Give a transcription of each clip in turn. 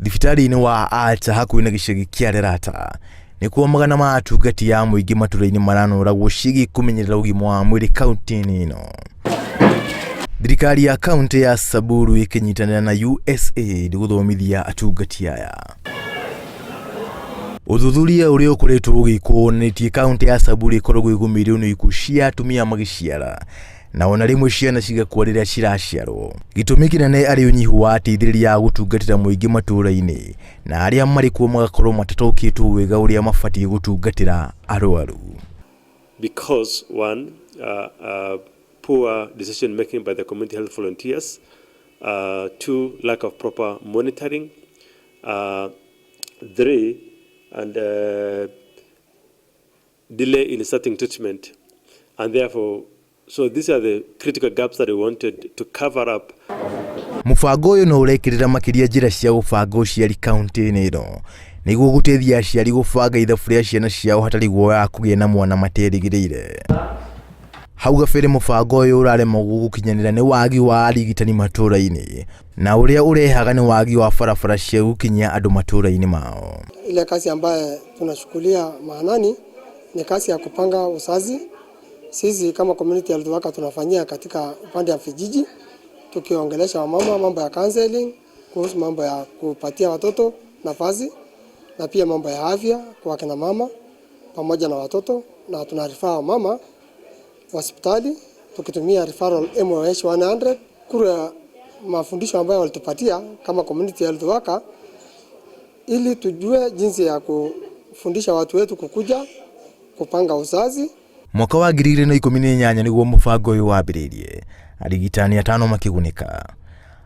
Thibitarĩ-inĩ wa Alta hakuhĩ na gĩcagi kĩa Lerata nĩkuo magana ma atungati a mũingĩ matũra-inĩ maranoragwo ciĩgiĩ kũmenyerera ũgima wa mwĩrĩ kaunti-inĩ ĩno. Thirikari ya kaunti ya Samburu ĩkĩnyitanĩra na USAID gũthomithia atungati aya. Ũthuthuria ũrĩa ũkoretwo ũgĩkwo wonanĩtie kaunti ya Samburu ĩkoragwo ĩgũmĩirwo nĩ ikuũ cia atumia magĩciara na ona rĩmwe ciana cigakua rĩrĩa ciraciarwo. Gĩtũmi kĩnene arĩ ũnyihu wa ateithĩrĩria a gũtungatĩra mũingĩ matũũra-inĩ na arĩa marĩ kuo magakorwo matataũkĩtwo wega ũrĩa mabatiĩ gũtungatĩra arwaru. Because one, poor decision making by the community health volunteers, two, lack of proper monitoring, three, and delay in starting treatment, and therefore, so these are the critical gaps that we wanted to cover up. Mũbango ũyũ no ũrekĩrĩra makĩria njĩra cia gũbanga ũciari kaunti-inĩ ĩno nĩguo gũteithia aciari gũbanga ithabu rĩa ciana ciao hatarĩ guoya wa kũgĩa na mwana materĩgĩrĩire. Hau gabere mũbango ũyũ ũraremagwo gũkinyanĩra nĩ wagi wa arigitani matũra-inĩ na ũrĩa ũrehaga nĩ wagi wa barabara cia gũkinyia andũ matũra-inĩ mao. Ile kazi ambaye tunachukulia maanani ni kazi ya kupanga uzazi. Sisi kama community health worker tunafanyia katika upande wa vijiji, tukiongelesha wamama mambo ya counseling, kuhusu mambo ya kupatia watoto nafasi na pia mambo ya afya kwa kina mama pamoja na watoto, na tunarefer wamama hospitali tukitumia referral MOH 100 kura mafundisho ambayo walitupatia kama community health worker, ili tujue jinsi ya kufundisha watu wetu kukuja kupanga uzazi. Mwaka wa 2018 nĩguo mũbango ũyũ wambĩrĩirie, arigitani atano makĩgunĩka.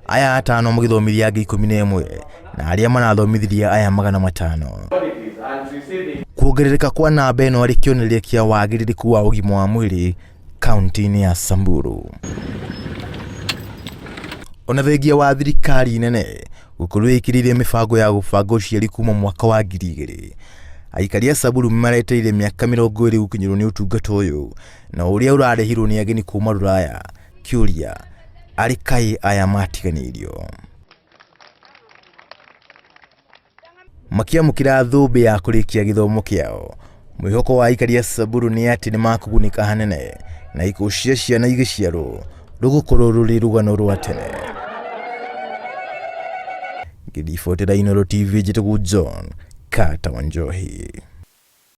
Aya atano magĩthomithia angĩ 11 na arĩa marathomithirie aya 500. Kuongerereka kwa namba ĩno arĩ kĩonereria kĩa wagĩrĩrĩku wa ũgima wa mwĩrĩ kaunti-inĩ ya Samburu. Ona thengia wa thirikari nene gũkorwo ĩkĩrĩire mĩbango ya gũbanga ũciari kuma mwaka wa 2000, aikari a Samburu maretereire mĩaka 20 gũkinyĩrwo nĩ ũtungata ũyũ na ũrĩa ũrarehirwo nĩ ageni kuma Rũraya. Kĩũria arĩ kaĩ aya matiganĩirio makiamũkĩra thũmbĩ ya kũrĩkia gĩthomo kĩao. Mwĩhoko wa aikari a Samburu nĩ atĩ nĩ makũgunĩka hanene na ikuũ cia ciana igĩciarwo rũgũkorwo rũrĩ rũgano rwa tene. Ngĩribotera Inooro TV, njĩtagwo John Carter Wanjohi.